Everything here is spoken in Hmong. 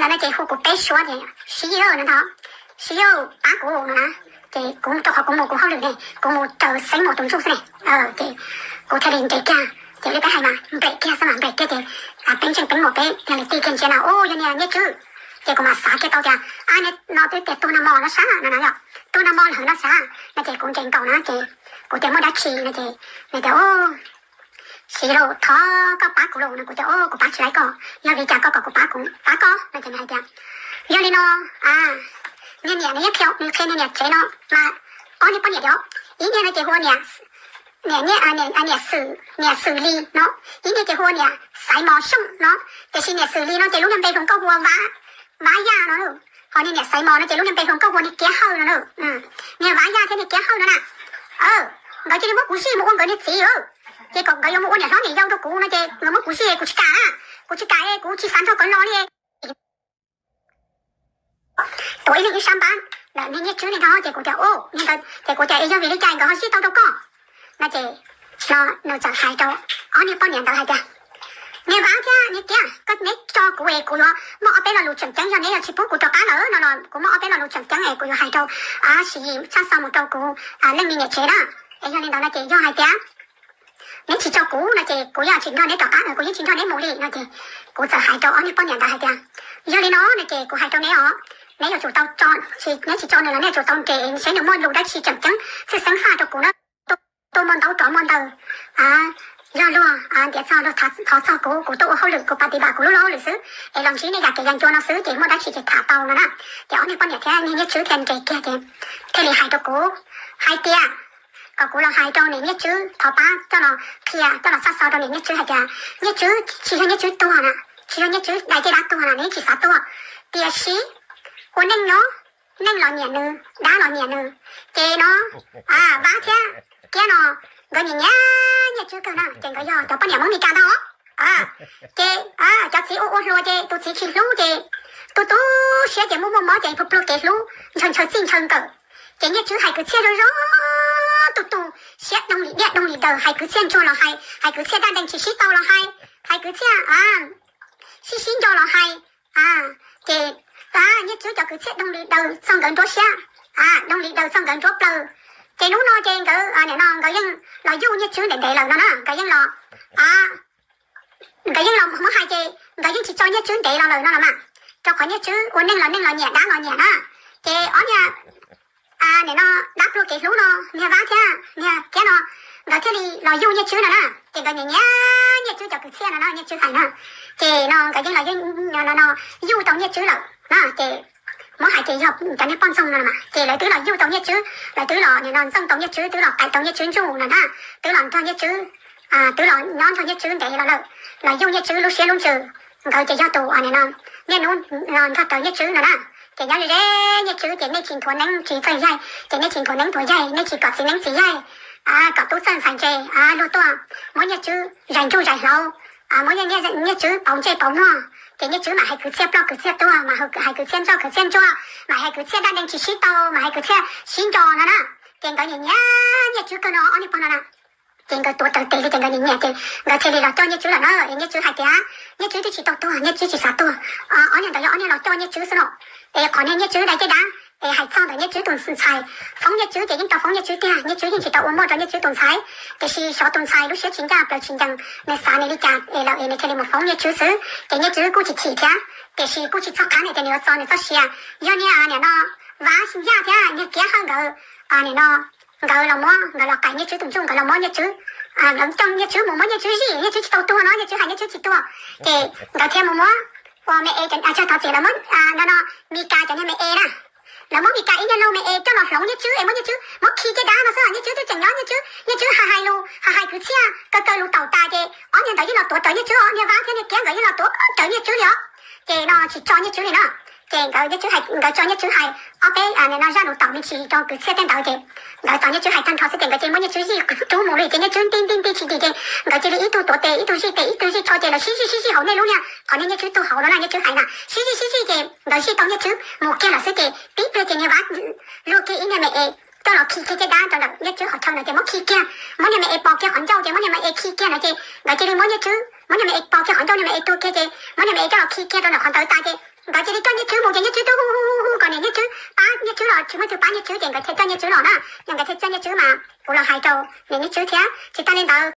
Ntawd no ces hu kuv peb suab tias Siv Yij no ntag, Siv Yij pab kuv no na. Ces kuv rau qhov kuv mus kuv hauj lwm ne, kuv mus raws Xeeb Muas tus ntsuj xwb ne. Ces kuv thiaj li nres kiag, ces li peb hais mas nplem kiag xwb mas nplem kiag ces peb ntseeg Xeeb Muas peb yog li tij kiag ntsia no ua yog niag Nyiaj Tswb. Ces kuv mam xav kiag tau tias a, no twb tias tuag nag hmo no sab no na yom, tuag nag hmo lawm no sab no ces kuv nres nkaus na ces kuv tias muaj dab tsi no ces nws tias Siv Yij, thov koj pab kuv lauj no. Kuv tias o, kuv pab tsis laib koj, yog vim li cas koj kom kuv pab, kuv pab koj no ces nws hais tias yog li no, niag niam nws yeej qhia, nws qhia niag niam tsev no mas ob niag poj niam tias ib niag no ces hu ua niam, niam, niam Xwm, niam Xwm Lis no, ib niag ces hu ua niam Xaiv Mos Xyooj no. Tiam sis niam Xwm Lis no ces lub niag npe hluas nkauj hu ua Vab, Vab Yaj no, ho niag niam Xaiv Mos no ces lub niag npe hluas nkauj hu ua niag Kiab Hawj no na. Niag Vab Yaj thiab niag Kiab Hawj no na, nkawd cia li muab kuv zij mus ua nkawd niag txiv. Ces kom nkawd yuav mus ua niam hlob niam yau rau kuv no ces nkawd muab kuv zij kuv tsis kam, kuv tsis kam, kuv tsis xav nrog nkawd los li. Tuav ib leeg ib sab npab, lawm niag Nyiaj Tswb li ntawd ces kuv tias, ces kuv tias es yog vim li cas nkawd ho zij tau rau koj no ces nws txawm hais rau ob niag poj niam ntawd hais tias, niag Vab thiab niag Kiab, koj neb tso kuv es kuv yuav muaj ob peb lo lus tseem ceeb, yog neb yuav tsis pub kuv rov qab lawm no los kuv muaj ob peb lo lus tseem ceeb es kuv yuav hais rau Siv Yij tshaj xo mus rau kuv leej niam tsev na. Es yog li ntawd no ces yog hais tias neb tsis tso kuv no ces kuv yeej tsis nrog neb rov qab, kuv yeej tsis nrog neb mus li no ces kuv txawm hais rau ob niag poj niam ntawd hais tias, yog li no no ces kuv hais rau neb os, neb yuav tsum tau tso, neb tsis tso nws los neb yuav tsum tau nres seb nws muaj lus dab tsi tseem ceeb txhawj xeeb faj rau kuv na. Tuaj muaj ntaub rov muaj ntawv, yog luag ntiav txog luag thov txog kuv, kuv tuaj ua hauj lwm, kuv pas tiv bam kuv lub lub hauj lwm xwb, es los ntsib nej yam kev yam ncua no xwb ces muaj dab tsi ces tham tau no na. Ces ob niag poj niam thiab niag Nyiaj Tswb thiaj nres kiag ces thiaj li hais rau kuv hais tias kom kuv los hais rau niam Nyiaj Tswb thov pab coj los qhia, coj los tshaj xov rau niam Nyiaj Tswb hais tias Nyiaj Tswb tsis yog Nyiaj Tswb tuag na, tsis yog Nyiaj Tswb dai tej dab tuag na, neb tsis xav tuag, tiam sis ua neej nyob, neeg los nyiam nws, dab los nyiam nws. Ces no Vab thiab Kiab no nkawd nyiam nyiam Nyiaj Tswb kawg na, ces nkawd yog cov poj niam Hmoob Mes Kas ntag. Ces cov txiv ua ua hluas ces tus txiv tsis hlub ces tu tu siab ces muaj muaj mob ces pluag pluag kev hlub, ntshaw ntshaw txij ntshaw nkawm. Ces Nyiaj Tswb hais kwv txhiaj zoo zoo, tu tu siab doog li diaj doog li daws, hais kwv txhiaj ntsuag los hais, hais kwv txhiaj daj nteeg tsis sib tau los hais, hais kwv txhiaj sib sib nco los hais. Ces Nyiaj Tswb cov kwv txhiaj doog li daws txog nkawd nruab siab, doog li daws txog nkawd nruab plawv. Ces hnub no ces nkawd, no nkawd yeej los yuj Nyiaj Tswb ntev ntev lawm no na, nkawd yeej los nkawd yeej los muab hais ces nkawd yeej tsis tso Nyiaj Tswb ntev los lawm no los mas, rau qhov Nyiaj Tswb ua neeg los neeg los nyiam dab los nyiam na. Ces ob niag nim no dab pluag kev hlub no, niag Vab thiab niag Kiab no, nkawd thiaj li los yuj Nyiaj Tswb no na. Ces nkawd nyiam nyiam Nyiaj Tswb cov kwv txhiaj no no, Nyiaj Tswb hais na. Ces no nkawd yeej los no yuj tau Nyiaj Tswb lawm na. Ces muab hais ces yog cov niag poj ntxoog no mas ces lawv twb los yuj tau Nyiaj Tswb, lawv twb los nim no ntxooj tau Nyiaj Tswb, twb los qais tau Nyiaj Tswb ntsuj no na, twb los nrog Nyiaj Tswb, twb los nyob nrog Nyiaj Tswb ntev los lawm, los yuj Nyiaj Tswb lub siab lub ntsws. Nkawd ces yog tus nim no niaj hnub los nrog rawv Nyiaj Tswb no na. Ces nyob ze ze Nyiaj Tswb ces nej tsis nthuav neeb tsis txawj yaig, ces nej tsis nthuav neeb nthuav yaig, nej tsis kom txiv neeb txiv yaig, kom tub txawj ntxhais ntse, luag tuaj muab Nyiaj Tswb zais ntsuj zais hlauv, muab Nyiaj Tswb pauv ntsej pauv muag, ces Nyiaj Tswb mam hais kwv txhiaj ploj kwv txhiaj tuag, mam hais kwv txhiaj ntsoj kwv txhiaj ntsuag, mam hais kwv txhiaj daj nteeg tsis sib tau, mam hais kwv txhiaj sib nco no na. Ces nkawd nyiam nyiam Nyiaj Tswb kawg no ob niag pog no na. Ces nkawd tuav rawv tes li ces nkawd nyiam nyiam ces nkawd thiaj li los coj Nyiaj Tswb lawm na. Es Nyiaj Tswb hais tias Nyiaj Tswb twb tsis tau tuag, Nyiaj Tswb tsis xav tuag. Ob niag ntawd yog ob niag los coj Nyiaj Tswb xwb no. Es qhov niag Nyiaj Tswb dai caj dab, es hais txog ntawm Nyiaj Tswb tus ntxhais, foob Nyiaj Tswb ces yeej tau foob Nyiaj Tswb tiag, Nyiaj Tswb yeej tsis tau ua muaj rau Nyiaj Tswb tus ntxhais. Tiam sis xyov tus ntxhais lub siab tsis ncaj plaws tsis ncees, nws xav nws li cas es lawm es nws thiaj li mus foob Nyiaj Tswb xwb. Ces Nyiaj Tswb kuj chim chim thiab, tiam sis kuj tsis txhob qab nws tias nws yuav txo nws txoj sia. Yog niag nim no Vab Yaj thiab niag Kiab Hawj nkawd, nim no nkawd los muab, nkawd los qais Nyiaj Tswb tus ntsuj, nkawd los muab Nyiaj Tswb, nkawd coj Nyiaj Tswb mus muab Nyiaj Tswb zij, Nyiaj Tswb tsis tau tuag no, Nyiaj Tswb hais Nyiaj Tswb tsis tuag. Ces nkawd thiaj mus muab ua me es, thov txiv lawv muab no no Mes Kas cov niag me es na, lawv muab Mes Kas ib niag laug me es coj los hloov Nyiaj Tswb es muab Nyiaj Tswb muab khi caj dab no xwb. Nyiaj Tswb twb tseem nyob, Nyiaj Tswb, Nyiaj Tswb hais hais lus, hais hais kwv txhiaj kaw kaw lus taum tas ces ob niag ntawd yeej los tuav rawv Nyiaj Tswb, niag Vab thiab niag Kiab nkawd yeej los tuav rawv Nyiaj Tswb li os. Ces no tsis tso Nyiaj Tswb li na. Ces nkawd Nyiaj Tswb hais, nkawd tso Nyiaj Tswb hais ob peb no zaj lus taum me ntsis rau kwv txhiaj tej ntawd ces nkawd tos Nyiaj Tswb hais tag nrho xwb ces nkawd cia li muab Nyiaj Tswb zij rub mus li ces Nyiaj Tswb nti nti nti tsis nti ces nkawd cia li ib tug tuav tes ib tug zij tes ib tug zij tsho ces lawv sib zij sib zij hauv nej lub niag qhov niag Nyiaj Tswb tuag hauv no na, Nyiaj Tswb hais na, sib zij sib zij ces nkawd zij tau Nyiaj Tswb mus kiag lawm xwb ces tib pliag ces niag Vab luag kiag ib niag me es coj los khi kiag caj dab rau ntawm Nyiaj Tswb qhov chaw ntawd ces muab khi kiag, muab niag me es pos kiag qhov ncauj ces muab niag me es khi kiag ntawd ces nkawd cia li muab Nyiaj Tswb, muab niag me es pos kiag qhov ncauj, niag me es tuag kiag ces muab niag me es coj los khi kiag rau ntawm qhov ntawd tas ces Nkawd cia li coj Nyiaj Tswb mus ces Nyiaj Tswb twb hu hu hu hu kom niam Nyiaj Tswb pab Nyiaj Tswb los tsis muaj leej twg pab Nyiaj Tswb ces nkawd thiaj coj Nyiaj Tswb los na. Yog nkawd thiaj coj Nyiaj Tswb mas kuv los hais rau niam Nyiaj Tswb thiab. Tsis tas li ntawd